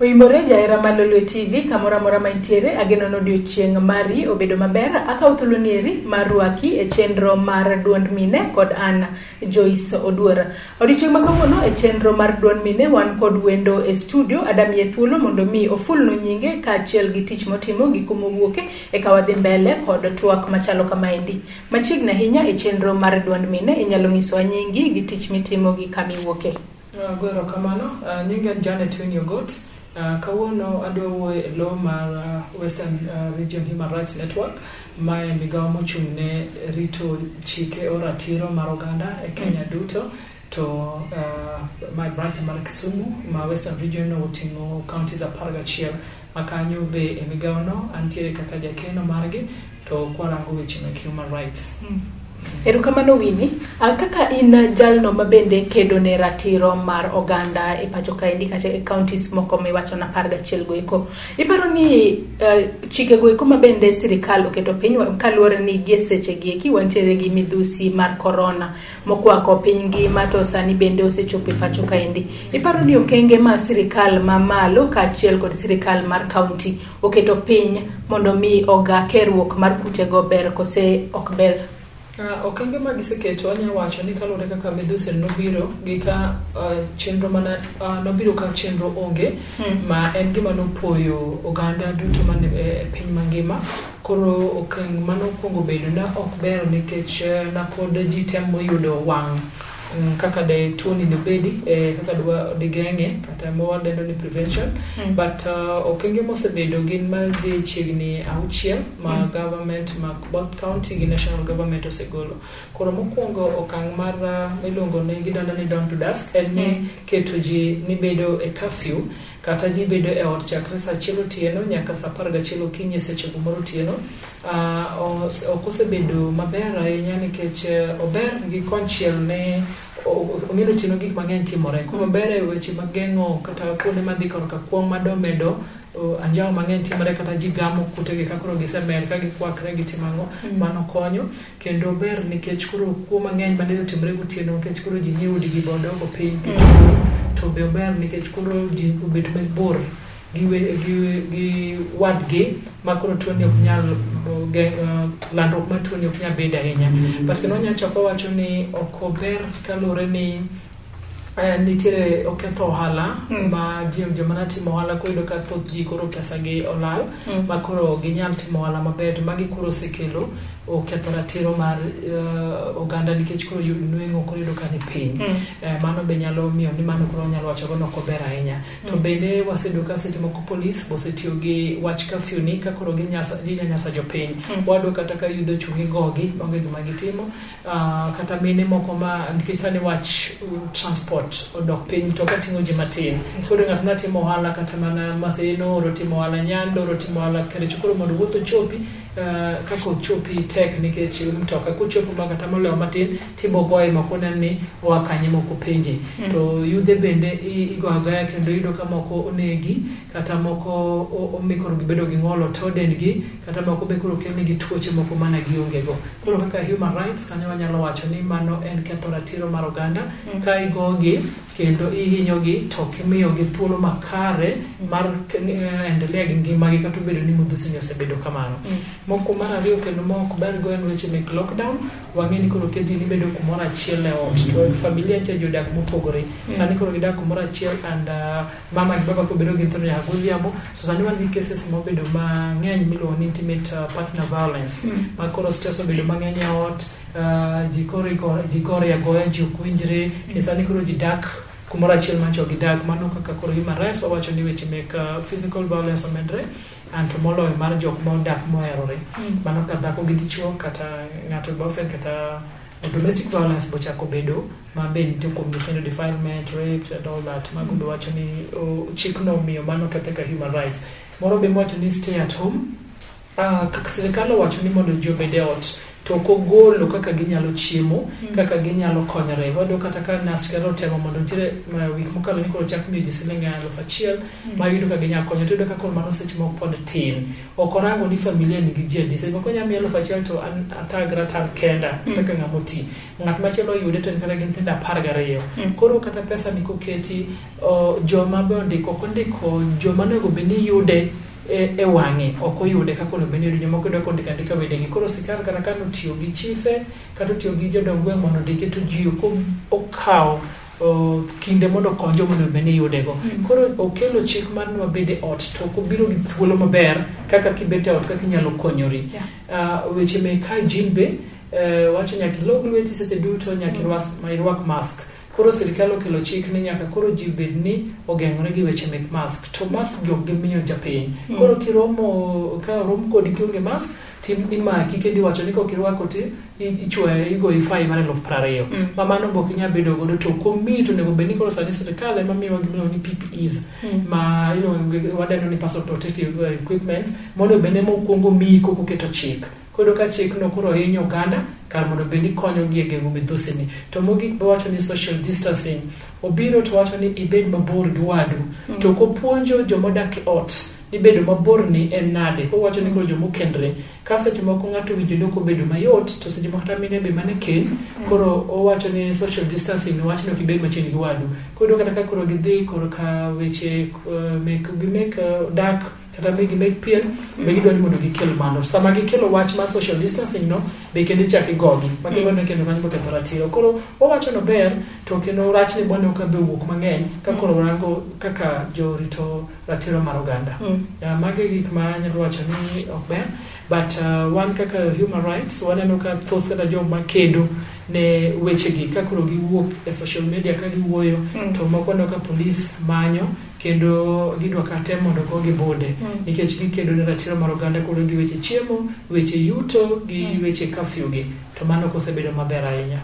Oimore jahera mar Lolwe TV kamoro amora ma intiere, ageno ni odiochieng' mari obedo maber. Akawo thuolo nieri mar rwaki e chenro mar duond mine kod an Joyce Oduor. Odiochieng' ma kawuono e chenro mar duond mine wan kod wendo e studio. Adamiye thuolo mondo mi ofulnu nyinge kaachiel gi tich motimo gi kuma owuoke eka wadhi mbele kod twak machalo kamaendi. Machiegni ahinya e chenro mar duond mine inyalo nyisowa nyingi gi tich mitimo gi kama iwuoke. Ago erokamano. Nyinga en Janet Winnie Ogot. Kawuono adwa wuoyo e lo mar Western Region Human Rights Network, mae migawo mochung' ne rito chike o ratiro mar oganda e Kenya duto. To mae branch mar Kisumu ma Western Region oting'o counties 11 ma kanyo be e migawo no antiere kaka jakeno margi to kwarango weche mag human rights. Erokamano Winnie. Kaka in jalno ma bende kedo ne ratiro mar oganda e pacho kaendi kata e counties moko miwacho na 11 go eko. Iparo ni chike go eko ma bende sirikal oketo piny kaluwore ni gie seche gi eki wantiere gi midhusi mar corona mokwako piny ngima to sani bende osechopo e pacho kaendi. Iparo ni okenge ma sirikal ma malo kaachiel kod sirikal mar county oketo piny mondo mi oga keruok mar kutego ber kose ok ber? Okenge ma giseketo anya wacho ni kaluwore kaka midhusi nobiro gi ka chenro mana nobiro ka chenro onge ma en gima nopoyo oganda duto man e piny mangima. Koro okang' manokwongo bedo na ok ber nikech na pod ji temo yudo wang' kaka de tuoni nobedi kaka digeng'e kata mawadendo ni prevention. But okenge mosebedo gin madhi chiegni 6 ma government mag both county gi national government osegolo. Koro mokwongo okang' mar miluongo ni gidendo ni dawn to dusk en ni keto ji ni bedo e curfew kata ji bedo e ot chakre saa 1 otieno nyaka saa 11 okinyi e seche go moro otieno. Ok osebedo maber ahinya nikech ober gi konchiel ne ong'e ni otieno gik mang'eny timore. Koro ober e weche mag geng'o kata kuonde madhi korka kuong' madomedo anjawo mang'eny timore kata ji gamo kutegi ka koro gisemer ka gikwakre gitimo ang'o, mano konyo. Kendo ber nikech koro kuo mang'eny mane otimore gotieno nikech koro ji nie udigi be odoko piny to be ober nikech koro ji obet mabor gi wadgi ma koro tuoni ok nyal landruok mar tuoni ok nyal bedo ahinya. But kendo wanyalo chako wacho ni ok ober kaluwore ni nitiere oketho ohala ma ji joma ne timo ohala koro iyudo ka thoth ji koro pesa gi olal ma koro ok ginyal timo ohala maber to magi koro osekelo oketho ratiro mar oganda nikech koro nweng'o koro iyudo ka ni piny. Mano be nyalo miyo ni mano koro wanyalo wacho ni ok ober ahinya. To bende waseyudo ka seche moko polis be osetiyo gi wach curfew ni ka koro ginyanyasa jopiny. Wayudo kata ka yudho ochung' igogi onge gima gitimo. Kata mine moko ma nikech sani wach transport odok piny, mtoka ting'o ji matin. Koro ng'at ma timo ohala kata mana Maseno oro timo ohala Nyando, oro timo ohala Kericho, koro mondo wuoth ochopi kaka ochopi tek nikech mtoka kochopo ma kata molewo matin tibo goye moko neno ni oa kanye moko penje. To yudhe bende igoyo agoya kendo iyudo ka moko onegi kata moko omi koro gibedo gi ng'ol oto dendgi kata moko be koro kelnegi tuoche moko mana gionge go. Koro kaka human rights kanyo wanyalo wacho ni mano en ketho ratiro mar oganda ka igogi kendo ihinyogi to ok imiyogi thuolo makare mar endelea gi ngimagi kata obedo ni midhusi ni osebedo kamano. Moko mar ariyo kendo ma ok ber go en weche mek lockdown. Wang'e ni koro oket ji ni bedo kumoro achiel e ot to familia cha ji odak mopogore. Sani koro gidak kumoro achiel and mama gi baba kobedo gi nyithindo nyaka godhiambo. So sani wan gi cases mobedo mang'eny miluongo ni intimate partner violence. Ma koro stress obedo mang'eny e ot, ji koro ji gore agoya, ji ok winjre, kendo sani koro ji dak kumoro achiel mancho gidak. Mano kaka koro human rights wawacho ni weche mek physical violence omedre and to moloyo mar jok ma odak moherore. Mano ka dhako gi dichuo kata ng'ato boyfriend kata domestic violence bochako bedo ma be nitie kuom nyithindo defilement, rape and all that. Mago be wacho ni chikno omiyo mano kethe ka human rights. Moro be mowacho ni stay at home. Kaka sirikal owacho ni mondo ji obed e ot to to ok ogolo kaka ginyalo chiemo, kaka ginyalo konyore. Wayudo kata ka askari otemo mondo nitiere wik mokalo ni koro chak miyo ji siling 1000 ma yudo ka ginyalo konyo, to iyudo ka koro mano seche moko pod tin. Ok orango ni familia nigi ji adi. Seche moko onya miyi 1000 to an athagra to an kenda kaka ng'ama oti. Ng'at machielo oyude to en kata gi nyithindo 12. Koro kata pesa ni koketi, joma be ondiko ok ondiko joma onego bed ni yude e wang'e ok oyude kaka onego bed ni yude. Jomoko yudo kondiko andika wedegi. Koro sirkal kata ka notiyo gi chife kata otiyo gi jodong gweng' mondo ondiki to ji ok okawo kinde mondo okony joma onego bed ni yudego. Koro okelo chik mar ni wabed e ot to ok obiro gi thuolo maber kaka kibet e ot kaka inyalo konyori. Weche mek hygiene be wacho nyaka ilog lweti seche duto, nyaka irwak mask. Koro sirkal okelo chik ni nyaka koro ji bed ni ogeng'ore gi weche mek mask, to mask gi ok gimiyo japiny. Koro kiromo ka orom kodi kionge mask to imaki kendo iwacho ni kok irwako to ichwoyo igoyi fine mar 20,000. Ma mano be ok inyal bedo godo to ok omiyi to onego bed ni koro sani sirkal ema miyowa gimiluongo ni PPEs ma iluongo wadendo ni personal protective equipment mondo bed ni ema okuongo miyi kok oketo chik. Koro ka chikno koro hinyo oganda kar mondo bed ni konyogi e geng'o midhusi ni. To mogik be wacho ni social distancing obiro to wacho ni ibed mabor gi wadu. To ok opuonjo joma odak e ot ni bedo mabor ni en nade. Owacho ni koro joma okendre ka seche moko ng'ato winjo ni ok obedo mayot to seche moko kata mine be mane keny koro owacho ni social distancing ni wach ni ok ibed machiegni gi wadu. Koro kata ka koro gidhi koro ka weche mek gi mek dak kata be gimek pien be gidwa ni mondo gikel mano. Sama gikelo wach mar social distancing no be kendo ichak igogi ma kendo kendo kanyo boketho ratiro. Koro owacho no ber to kendo rachne bwaneno ka be owuok mang'eny ka koro warango kaka jorito ratiro mar oganda. Mago e gik ma anyalo wacho ni ok ber but wan kaka human rights waneno ka thoth kata joma kedo ne wechegi ka koro giwuok e social media ka giwuoyo to moko waneno ka polis manyo kendo gidwa kate mondo gogi bunde nikech gikedo ne ratiro mar oganda koro gi weche chiemo, weche yuto gi weche curfew gi to mano ok osebedo maber ahinya.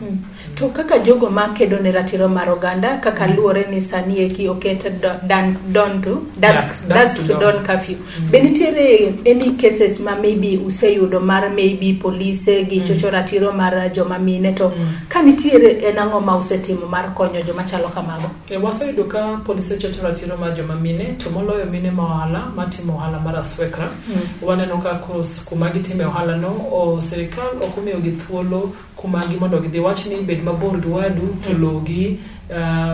To kaka jogo ma kedo ne ratiro mar oganda kaka luwore ni sani eki oket dawn to dusk, dusk to dawn curfew. Be nitiere any cases ma maybe useyudo mar maybe polise gi chocho ratiro mar joma mine to ka nitiere en ang'o ma usetimo mar konyo joma chalo kamago? Waseyudo ka polise chocho ratiro mar joma mine to moloyo mine ma ohala matimo ohala mar aswekra. Waneno ka koro kuma gitime ohala no sirikal ok omiyogi thuolo kuma gi mondo gidhi wach ni bed mabor gi wadu to logi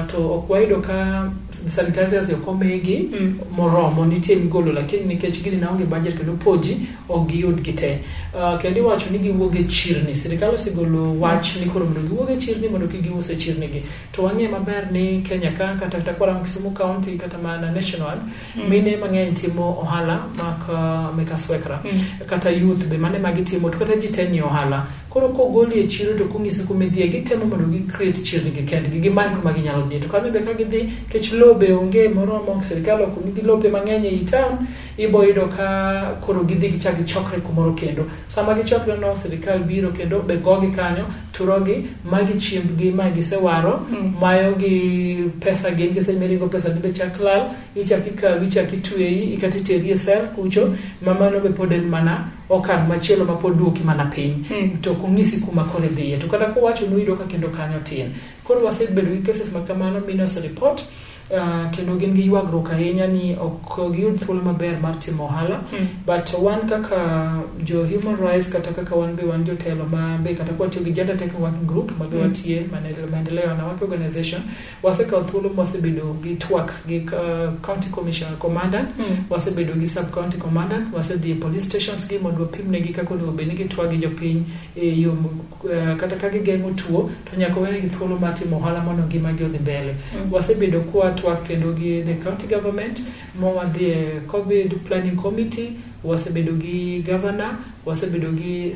to ok wayudo ka sanitizers ok omigi moromo nitie migolo lakini nikech gini ne onge budget kendo poji ok giyud gi te. Kendo iwacho ni giwuog e chirni. Sirikal osegolo wach ni koro mondo giwuog e chirni mondo kik gius e chirni gi. To wang'eyo maber ni Kenya ka kata kata kwarango Kisumu County kata mana national mine mang'eny timo ohala mek aswekra kata youth be mane ma gitimo to kata ji te ni ohala. Koro kogoli e chiro to kong'isi kuma idhiye gitemo mondo gi create chirni gi kendgi gimany kuma ginyalo dhiye to kanyo be ka gidhi nikech lowo be onge moromo sirikal ok omigi lope mang'eny ei town ibo yudo ka koro gidhi gichak gichokre kumoro kendo. Sama gichokre no sirikal biro kendo be gogi kanyo turogi magi chiembgi ma gisewaro mayogi pesa gi nikech seche miringo pesa ni be chak lal ichak ikawi ichak itweyi ikata iteri e sel kucho ma mano be pod en mana okang' machielo ma pod duoki mana piny to ok onyisi kuma koro idhiye to kata kowacho nuyudo ka kendo kanyo tin. Koro wasebedo gi cases ma kamano mine ose report kendo gin gi ywagruok ahinya ni ok giyud thuolo maber mar timo ohala but wan kaka jo human rights kata kaka wan be wan jotelo ma be kata kwatiyo gi Gender Tech Working Group ma be watiye maendeleo ya wanawake organization wasekawo thuolo mwasebedo gi twak gi county commissioner commandant wasebedo gi sub county commandant wasedhi e police stations gi mondo wapimnegi kaka onego bed ni gitwak gi jopiny e yo kata ka gigeng'o tuo to nyaka wenegi thuolo mar timo ohala mondo ngimagi odhi mbele. Wasebedo kwatwak kendo gi the county government mawadhi e COVID planning committee wasebedo gi governor wasebedo gi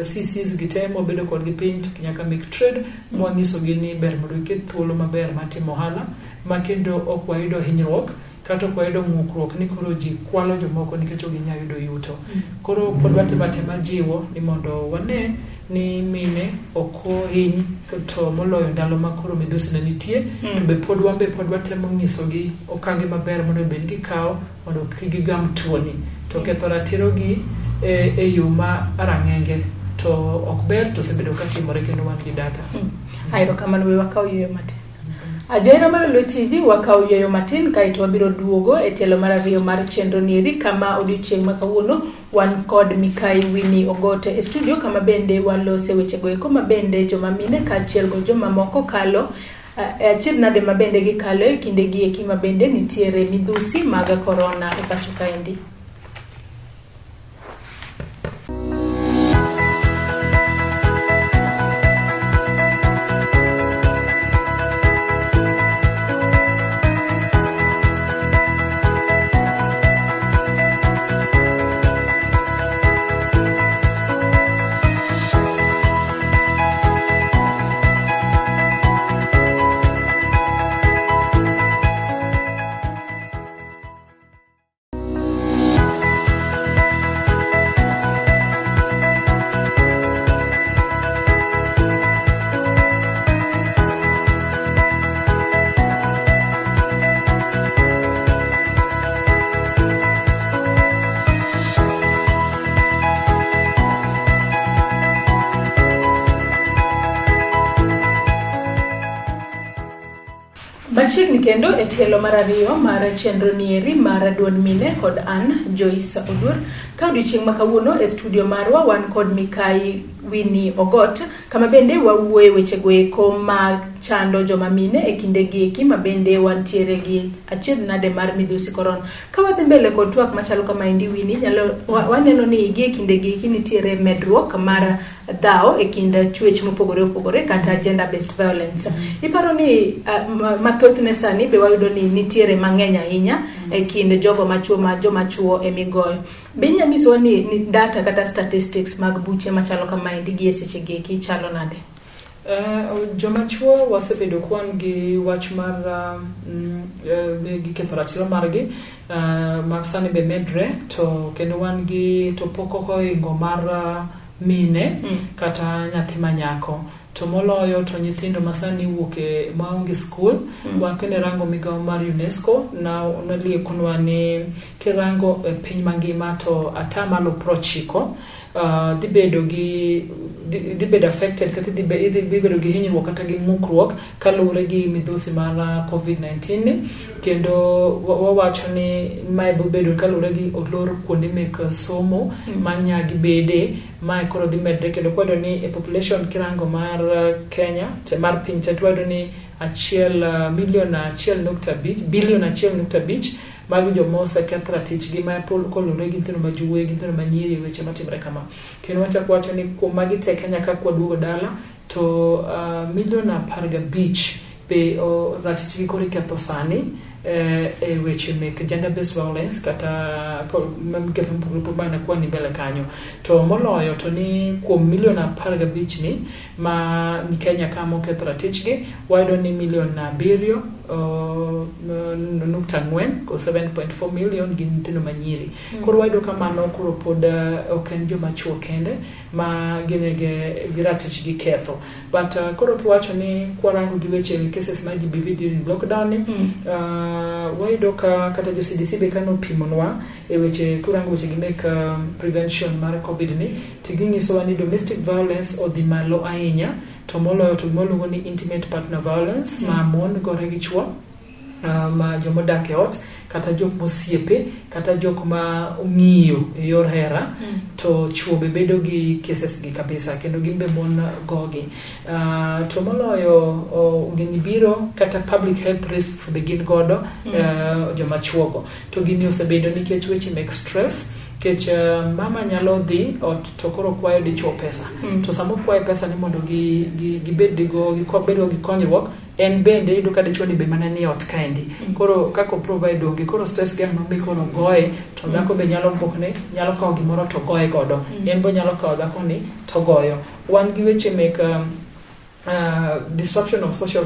CCs gi te mwabedo kodgi piny to nyaka mek trade mwanyisogi ni ber mondo giket thuolo maber mar timo ohala ma kendo ok wayudo hinyruok kata ok wayudo ng'ukruok ni koro ji kwalo jomoko nikech ok ginyal yudo yuto. Koro pod watemo atema jiwo ni mondo wane ni mine ok ohiny to moloyo ndalo ma koro midhusi ne nitie to be pod wan be pod watemo nyisogi okange maber mondo bed gikawo mondo kik gigam tuoni to ketho ratirogi e yo ma rang'enge To ok ber to osebedo ka timore kendo wan gi data. Erokamano, we wakaw yueyo matin. Ajahera mar Lolwe TV, wakaw yueyo matin kaeto wabiro duogo e tielo mar ariyo mar chenro nieri, kama odiochieng' ma kawuono wan kod Mikai Winnie Ogote e studio, kama bende walose wechego eko ma bende joma mine kaachiel kod joma moko kalo e achiedh nade ma bende gikalo e kinde gi eki ma bende nitiere midhusi mag korona e pacho kaendi. Machiegni kendo e tielo mar ariyo mar chenro nieri mar duond mine kod an Joyce Oduor. Ka odiochieng' ma kawuono e studio marwa wan kod Mikai Winnie Ogot, kama bende wawuoye wechego eko ma chando joma mine e kinde gi eki ma bende wantiere gi achiedh nade mar midhusi korona. Ka wadhi mbele kod twak machalo kamaendi Winnie, nyalo waneno ni gi e kinde gi eki nitiere medruok mar dhawo e kind chuech mopogore opogore kata gender based violence. Iparo ni mathothne sani be wayudo ni nitiere mang'eny ahinya e kind jogo machuo ma joma chuo emigoyo. Be inya nyisowa ni data kata statistics mag buche machalo kamaendi gi e seche gi eki chalo nade? Joma chuo wasebedo kwan gi wach mar giketho ratiro margi ma sani be medre, to kendo wan gi to pok ohingo mar mine kata nyathi manyako, to moloyo to nyithindo masani wuok e maonge skul. Wan kendo rango migawo mar UNESCO na noliekonwa ni kirango e piny mangima to atamalo 90 dhi bedo gi dhi bedo affected kata dhi bedo gi hinyruok kata gi ng'ukruok kaluwore gi midhusi mar COVID-19 ni. Kendo wawacho ni mae biro bedo kaluwore gi olor kuonde mek somo ma nyagi bede, mae koro dhi medre. Kendo kwayudo ni e population kirango mar Kenya te mar piny te, twayudo ni achiel milion 1.5 bilion 1.5 magi joma oseketh ratichgi ma koluwore gi nyithindo ma jowuoyi gi nyithindo ma nyiri e weche matimore kama. Kendo wachako wacho ni kuom magi te Kenya ka kwaduogo dala to milion 15 be ratichgi koro iketho sani e weche mek gender based violence kata migepe mopogore opogore ma nakwani mbele kanyo. To moloyo to ni kuom milion 15 ni ma Kenya ka moketh ratichgi, wayudo ni milion 7.4 ko 7.4 million gin nyithindo manyiri. Koro wayudo ka mano koro pod ok en joma chuo kende ma gin gi ratichgi ketho. But koro kiwacho ni kwarango gi weche cases mag GBV during lockdown ni, wayudo ka kata jo CDC be kanopimonwa e weche kurango weche gi mek prevention mar COVID ni, to ginyisowa ni domestic violence odhi malo ahinya, to moloyo to gima waluongo ni intimate partner violence ma mon gore gi chuo, ma jomodak e ot kata jok mosiepe kata jok ma ong'iyo e yor hera, to chuo be bedo gi cases gi kabisa kendo gin be mon gogi. To moloyo gini biro kata public health risks be gin godo joma chuogo. To gini osebedo nikech weche mek stress, nikech mama nyalo dhi ot to koro kwayo dichuo pesa, to sama okwayo pesa ni mondo gibed go gibed gi konyruok, en bende iyudo ka dichuo ni be mana ni ot kaendi, koro kaka provide onge, koro stress gang nomi koro goye. To dhako be nyalo mbokne, nyalo kawo gimoro to goye godo, en be nyalo kawo dhako ni to goyo. Wan gi weche mek Disruption of social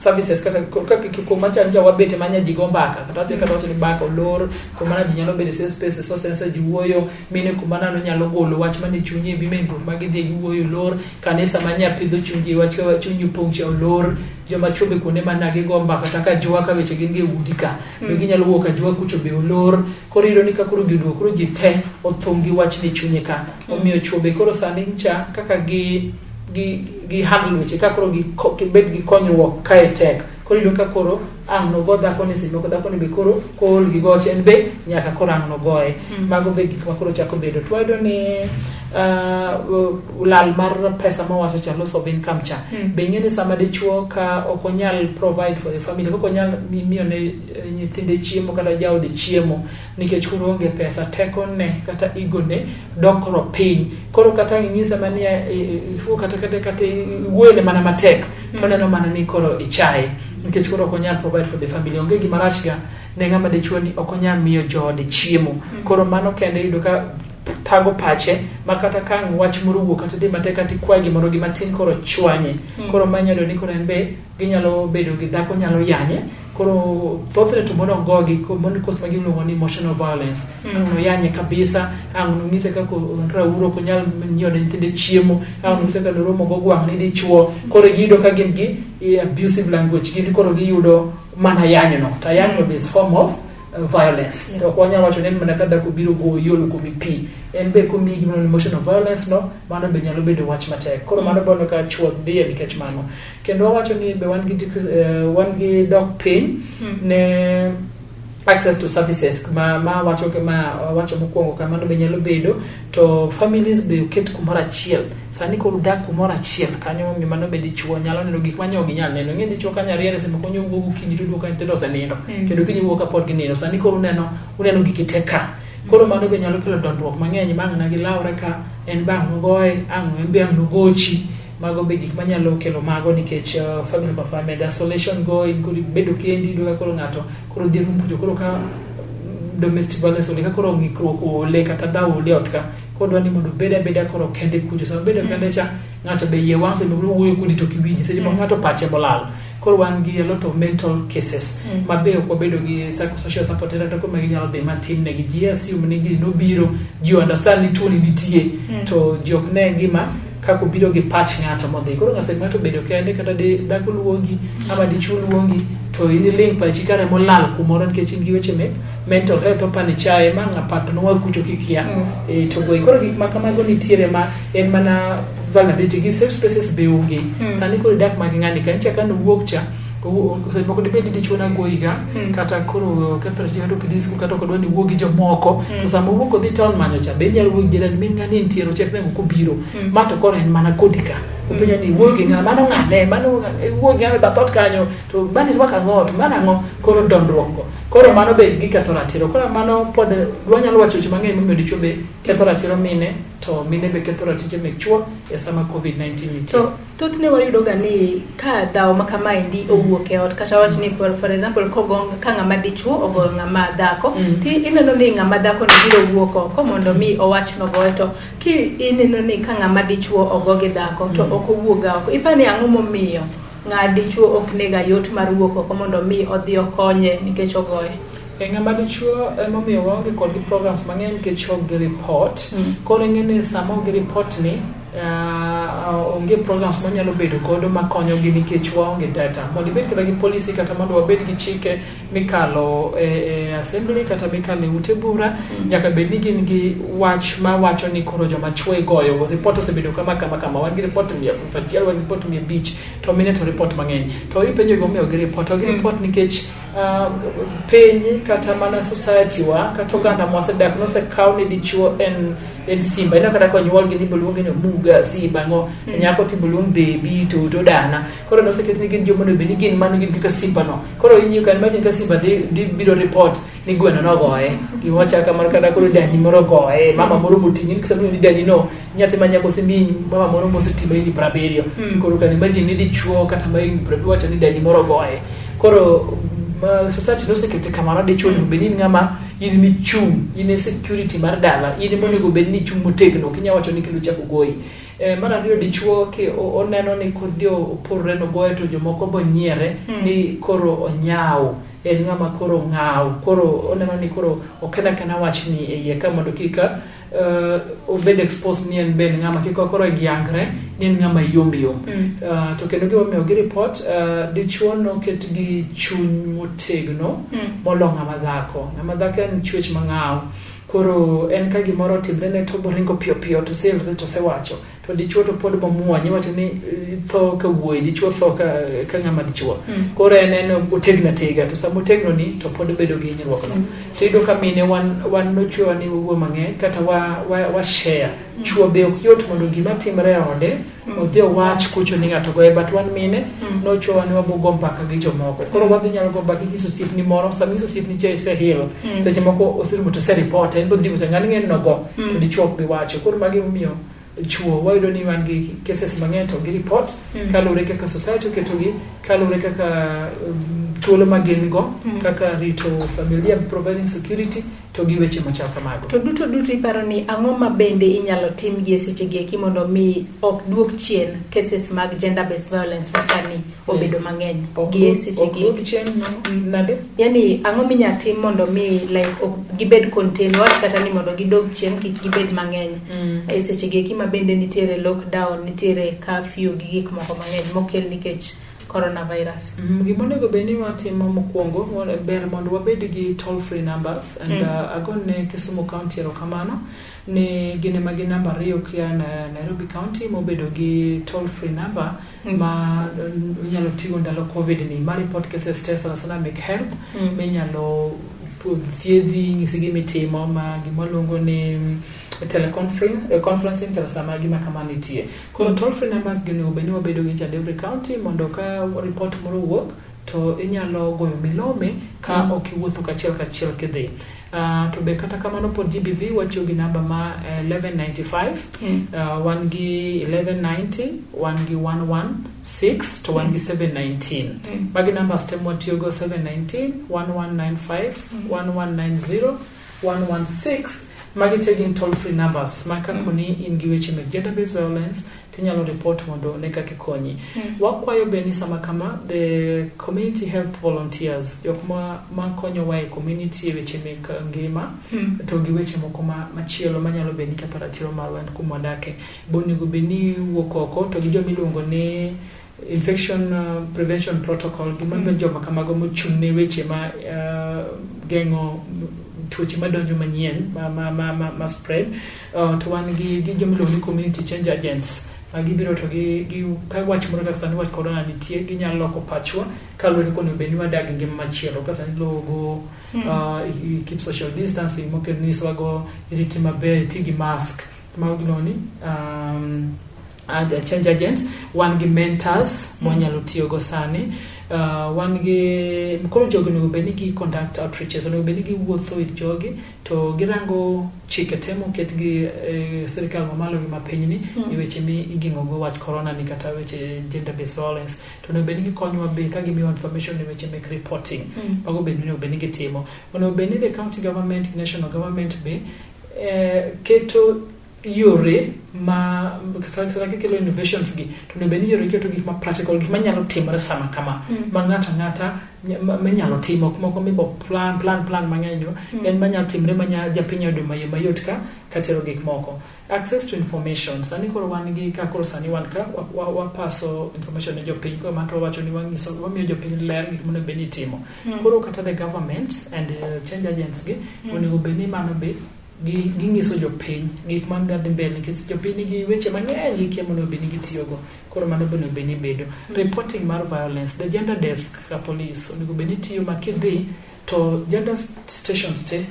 services, kata kaka kuma chanja wabete manya ji go mbaka, kata wacho, kata wacho ni mbaka olor kuma na ji nyalo bedo safe space, so sense ji wuoyo mine kuma nano nyalo golo wach mane chunye bi men group ma gidhi giwuoyo olor, kanisa manya pidho chunji wach ka chunyi opong' cha olor, joma chwo be kuonde mana gigo mbaka kata ka jwa ka weche gin gi e udi ka be ginyalo wuok ajwa kucho be olor. Koro iyudo ni ka koro giduogo, koro ji te othung' gi wach ni chunye ka. Omiyo chwo be koro sani cha kaka gi handle weche ka koro gibed gi konyruok kae tek. Koro iyudo ka koro ang' nogo dhako ni, seche moko dhako ni be koro kool gi goche, en be nyaka koro ang' nogoye. Mago be gik ma koro chako bedo. To wayudo ni lal mar pesa mawacho cha, loss of income cha, be ing'e ni sama dichuo ka ok onyal provide for the family, ok onyal miyo ne nyithinde chiemo kata jaode chiemo nikech koro onge pesa, tekone kata igone dok koro piny. Koro kata inyise mana ni ifuo kata iwuoyone mana matek, to oneno mana ni koro ichaye nikech koro ok onyal provide for the family. Onge gima rach ga ne ng'ama dichuo ni ok onyal miyo joode chiemo. Koro mano kende iyudo ka thago pache, ma kata ka ang' wach moro owuok kata dhi matek kata ikwaye gimoro gima tin, koro chwanye. Koro ma inyalo yudo ni koro en be ginyalo bedo gi dhako nyalo yanye. Koro thothne to mon ok gogi, mon cause ma giluongo ni emotional violence. Ang' noyanye kabisa, ang' nonyise kaka rauro ok onyal nyiewo ne nyithinde chiemo, ang' nonyise kaka noromo gogwang' ni dichuo. Koro giyudo ka gin gi abusive language, gin koro giyudo mana yanyo no, to yanyo no is form of violence. To ok wanyal wacho ni en mana ka dhako biro goyi olo kuomi pi, en be komiyi gimoro ni emotional violence no, mano be nyalo bedo wach matek. Koro mano be ka chuo dhiye nikech mano. Kendo wawacho ni be wan gi wan gi dok piny ne access to services ma wacho mokwongo kamano be nyalo bedo. To families be oket kumoro achiel sani, koro dak kumoro achiel kanyo, omiyo mano be dichuo nyalo neno gik ma ok ginyal neno. Ing'e dichuo ka nyariere seche moko nyowuok gokinyi to oduogo ka nyithindo osenindo, kendo kiny owuok kapod ginindo. Sani koro uneno giki te ka. Koro mano be nyalo kelo dondruok mang'eny ma ang' na gilawre ka en be ang' nogoye, ang' en be ang' nogochi. Mago be gik manyalo kelo mago nikech family confinement, isolation go, in koro bedo kendi. Iyudo ka koro ng'ato koro dhi room kucho, koro ka domestic violence ole ka koro ng'ikruok oole kata dhaw ole ot ka, koro dwa ni mondo obed abeda koro kende kucho. Sama obedo kende cha, ng'ato be iye wang' seche moko wuoyo kodi to ok iwinji, seche moko ng'ato pache molal. Koro wan gi a lot of mental cases ma be ok wabedo gi psychosocial support kata kuma ginyalo dhi matim negi. Ji assume ni gini nobiro, ji understand ni tuoni nitie, to ji ok ne gima kaka obiro gi pach ng'ato modhi. Koro ng'ato ng'ato bedo kende, kata di dhako luongi ama dichuo luongi, to in iling', pachi kare molal kumoro nikech in gi weche mek mental health opani chaye ma ng'apat nowa kucho kikia. To goyi. Koro gik ma kamago nitiere ma en mana vulnerability gi safe spaces be onge. Sani koro idak ma gi ng'ani ka ncha ka nowuok cha, seche moko dibed ni dichuo na goyi ga, kata koro kethore chi, kata ok idhi skul, kata ok odwa ni iwuo gi jomoko. To sama owuok odhi town manyo cha, be inyalo wuoyo gi jirani min ng'ani nitiere ochek nego kobiro ma, to koro en mana kodi ka openjo ni wuoyo gi ng'a, mano ng'ane, mano wuoyo gi ng'a e bath ot kanyo, to mano irwako ang'o, to mano ang'o. Koro dondruok go, koro mano be giketho ratiro. Koro mano pod wanyalo wacho weche mang'eny momiyo dichuo be ketho ratiro mine, to mine be ketho ratiche mek chuo e sama COVID-19 nitie. To thothne wayudo ga ni ka dhawo ma kamaendi owuok e ot, kata wach ni for example kogo ka ng'ama dichuo ogoyo ng'ama dhako, ti ineno ni ng'ama dhako ni biro wuok oko mondo mi owach nogoye. To ki ineno ni ka ng'ama dichuo ogo gi dhako to ok owuog ga oko, ipa ni ang'o momiyo ng'a dichuo ok nega yot mar wuok oko mondo mi odhi okonye nikech ogoye? E ng'ama dichuo emomiyo waonge kodgi programs mang'eny nikech ok gi report. Koro ing'e ni sama ok gi report ni onge programs manyalo bedo godo makonyogi nikech waonge data. Mondo ibed kata gi policy kata mondo wabed gi chike mikalo e assembly kata mikalo e ute bura, nyaka bed ni gin gi wach mawacho ni koro joma chuo igoyo. Report osebedo kama kama kama, wan gi report 1,000, wan gi report 500, to mine to report mang'eny. To ipenjo gimomiyo gi report, ok gi report nikech piny kata mana society wa kata oganda mwasedak nosekaw ni dichuo en simba. Ineno kata konyuolgi ni boluongi ni omuga simba ang'o, nyako to iboluong baby toto dana. Koro noseket ni gin joma onego bed ni gin mano, gin kaka simba no. Koro you can imagine ka simba dhi biro report ni gweno nogoye, gima chal kamano, kata koro dani moro ogoye, mama moro moting'i ni samoro ni dani no nyathi ma nyako osemiyi mama moro mosetimo higni 70. Koro can imagine ni dichuo kata ma higni 70 wacho ni dani moro ogoye. Koro Ma society nosekete kamano, dichuo onego bed ni in ng'ama in michung', in e security mar dala, in ema onego bed ni ichung' motegno, ok inyal wacho ni kendo chako goyi. Mar ariyo, dichuo ki oneno ni kodhi oporre nogoye to jomoko bonyiere ni koro onyaw, en ng'ama koro ng'aw, koro oneno ni koro ok en akena wachni e iye ka mondo kik obed exposed ni en be en ng'ama kik koro giyangre ni en ng'ama yom yom. To kendo gimomiyo gi report, dichuo noket gi chuny motegno molo ng'ama dhako. Ng'ama dhako en chwech mang'aw, koro en ka gimoro otimre ne to boringo piyo piyo to oselre to osewacho, to dichuo to pod bomuony, iwacho ni tho ka wuoyi, dichuo tho ka ng'ama dichuo. Koro en otegno atega, to sama otegno ni to pod bedo gi hinyruok no. To iyudo ka mine wan nochwewa ni wawuo mang'eny kata wa share. Chuo be ok yot mondo gima timre e ode odhi owach kucho ni ng'ato goye, but wan mine nochwewa ni wabo go mbaka gi jomoko. Koro wadhi nyalo go mbaka gi osiepni moro, sama inyiso osiepni cha isehil, seche moko oserumo to oseripot, en bodhi wacho ng'ani ng'eni nogo, to dichuo ok bi wacho. Koro magi emomiyo chuo wayudo ni wan gi cases mang'eny to gi report kaluwore kaka society oketogi, kaluwore kaka thuolo ma gin go kaka rito familia, providing security, to gi weche machal kamago. To duto duto iparo ni ang'o ma bende inyalo tim gi e seche gi eki mondo mi ok duok chien cases mag gender based violence ma sani obedo mang'eny gi e seche Ok gi duok chien nade? Yani ang'o minya tim mondo mi like ok gibed contain, wach kata ni mondo gidog chien, kik gibed mang'eny e seche gi eki ma bende nitiere lockdown, nitiere curfew gi gik moko mang'eny mokel nikech coronavirus? Gima onego bed ni watimo mokwongo, ber mondo wabed gi toll free numbers and agone Kisumu County erokamano ni gin ema gin namba ariyo kia na Nairobi County mobedo gi toll free number ma inyalo tigo ndalo COVID ni ma report cases te, sana sana mek health, minyalo thiedhi, ng'isi gima itimo, ma gima luongo ni teleconferencing, conferencing sama gima kama nitie. Koro toll free numbers gi onego bed ni wabedo gi each and every county mondo ka report moro owuok to inyalo goyo milome ka ok iwuotho kachiel kachiel kidhi. To be kata kamano pod GBV watiyo gi namba ma 1195, wan gi 1190, wan gi 116 to wan gi 719. Magi numbers te mwatiyogo: 719, 1195, 1190, 116. Magi te gin toll free numbers ma kapo ni in gi weche mek gender based violence tinyalo report mondo ne kaka ikonyi. Wakwayo be ni sama kama the community health volunteers, jok ma konyowa e community e weche mek ngima to gi weche moko ma machielo manyalo bedo ni ketho ratiro marwa kuma wadake, bo onego bed ni wuok oko to gi joma iluongo ni infection prevention protocol, gima joma kamago mochung' ne weche ma geng'o tuoche madonjo manyien ma spread. To wan gi joma iluongo ni community change agents ma gibiro to gi ka wach moro kaka sani wach corona nitie, ginyalo loko pachwa kaluwore kaka onego bed ni wadak e ngima machielo ka sani logo, keep social distancing mokel nyisowago, iriti maber, iti gi mask. Mago giluongo ni change agents. Wan gi mentors mwanyalo tiyogo sani. Wan gi koro jogi onego bed ni gi conduct outreaches, onego bed ni giwuotho ir jogi to girango chike te moket gi sirikal mamalo gi mapinyni e weche mi igeng'o go wach corona ni kata weche gender based violence, to onego bed ni gikonyowa be ka gimiyo information e weche mek reporting. Mago bed ni onego bed ni gitimo. Onego bed ni the county government, national government be keto yore ma sana kikelo innovations gi, to onego bed ni yore keto gik ma practical, gik manyalo timore sama kama ma ng'ato ang'ata minyalo timo, ok moko mibo plan plan plan mang'eny no, en manyalo timre ma japiny yudo mayo mayot ka katero gik moko. Access to information, sani koro wan gi ka koro sani wan ka wapaso information ne jopiny, koro mano to wawacho ni wanyiso, wamiyo jopiny ler gik monego bed ni itimo. Koro kata the government and change agents gi onego bed ni mano be ging'iso jopiny gik man dhi mbele, nikech jopiny nigi weche mang'eny gikia monego bed ni gitiyogo. Koro mano be onego bed ni bedo reporting mar violence. The gender desk ka police onego bed ni tiyo, ma kidhi to gender stations te,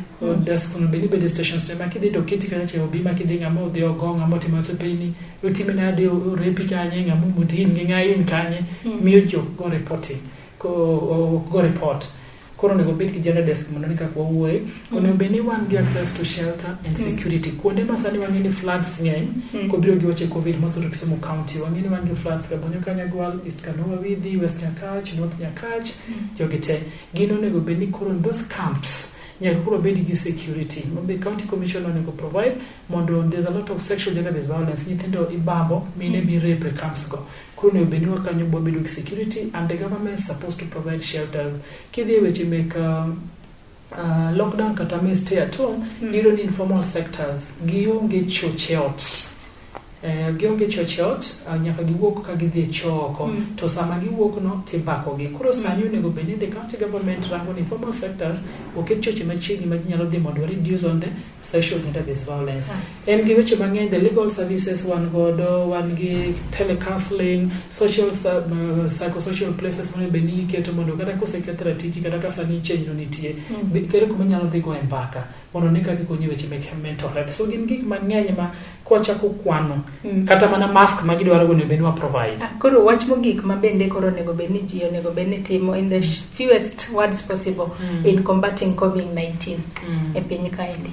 desk onego bed ni bedo e stations te, ma kidhi to keti kacha cha obi, ma kidhi ng'ama odhi ogo, ng'ama otimo piny otime nade, orepi kanye, ng'ama omuti, in gi ng'a, in kanye, miyo ji ok go reporting, ko ok go report. Koro Koro onego obed gi gender desk mondo ne kaka wawuoye. Onego bed ni wan gi access to shelter and security. Kuonde ma sani wang'e ni floods ng'eny, kobiro gi weche COVID mostly Kisumu County. Wang'e ni wan gi floods Kabonyo Kanyagwal, East Kanowa Widhi, West Nyakach, North Nyakach, jogi te. Gin onego bed ni koro those camps nyaka koro bed gi security. Mabe county commission onego provide mondo there's a lot of sexual gender based violence. Nyithindo ibambo, mine bi rape e camps go. Koro onego bed ni wakanyo wabedo gi security and the government is supposed to provide shelters. Kidhi e weche mek lockdown kata me stay at home, iyudo ni informal sectors gionge choche ot. Gionge choche ot, nyaka giwuok ka gidhi e choo oko. To sama giwuok no tibako gi. Koro sani onego bed ni the county government rango ni informal sectors oket choche machiegni ma ji nyalo dhi mondo reduce on the sexual gender based violence. En gi weche mang'eny, the legal services wan godo, wan gi telecounseling, social psychosocial places monego bed ni iketo mondo kata koseketh ratichi kata ka sani chenro nitie, kere kuma inyalo dhi goye mbaka mondo ne kaka ikonyo e weche mek mental health. So gin gik mang'eny ma kwachako kwano, kata mana mask ma gidwaro go onego bed ni wa provide. Ah, koro wach mogik ma bende koro onego bed ni ji onego bed ni timo in the fewest words possible in combating COVID-19 e piny kaendi.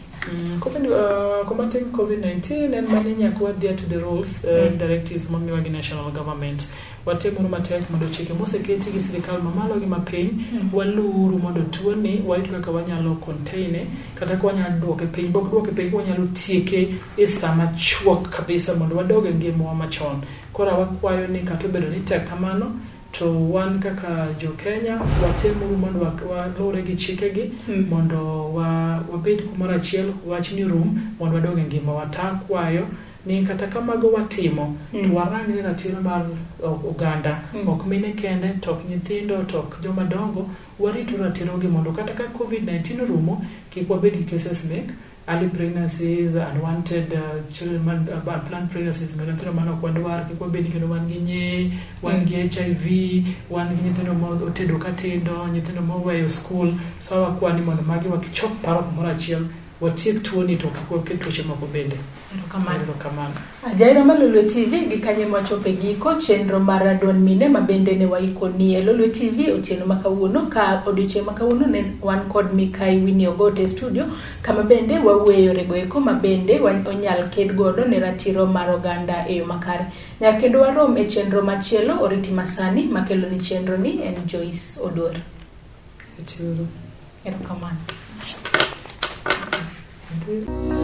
Combating COVID-19 en mani nyaka wadhi to the rules directives momiwa gi national government. Watemuru matek mondo chike moseketi gi sirikal mamalo gi mapiny waluwuru mondo tuoni wayud kaka wanyalo contain kata ka wanyalo duoke piny bok duoke piny wanyalo tieke e sama chuok kabisa mondo wadog e ngimawa machon. Koro wakwayo ni kata obedo ni tek kamano to wan kaka jo Kenya watemuru mondo waluwre gi chikegi mondo wabed kumoro achiel wach ni rum mondo wadog e ngimawa. Takwayo ni kata ka mago watimo to warang ni ratiro mar oganda ok mine kende to ok nyithindo to ok joma dongo warito ratirogi mondo kata ka COVID-19 orumo kik wabed gi cases mek early pregnancies, unwanted children, unplanned pregnancies, nyithindo mane ok wadwar, kik wabed ni kendo wan gi nye, wan gi HIV, wan gi nyithindo ma otedo ka tindo, nyithindo moweyo skul. So wakwa ni mondo magi wakichok paro kumoro achiel, watiek tuoni to kik waket tuoche moko bende. Erokamano. Erokamano. Jaira mar Lolwe TV gi kanye mwachopo e giko chenro mar duond mine ma bende ne waikoni e Lolwe TV otieno ma kawuono ka odiochieng' ma kawuono ne wan kod Mikai Winnie Ogot e studio kama bende wawuoye yorego eko ma bende onyal ked godo ne ratiro mar oganda e yo makare. Nyar kendo warom e chenro machielo oriti masani makelo ni chenro ni en Joyce Oduor. Itiuru. Erokamano. Thank you.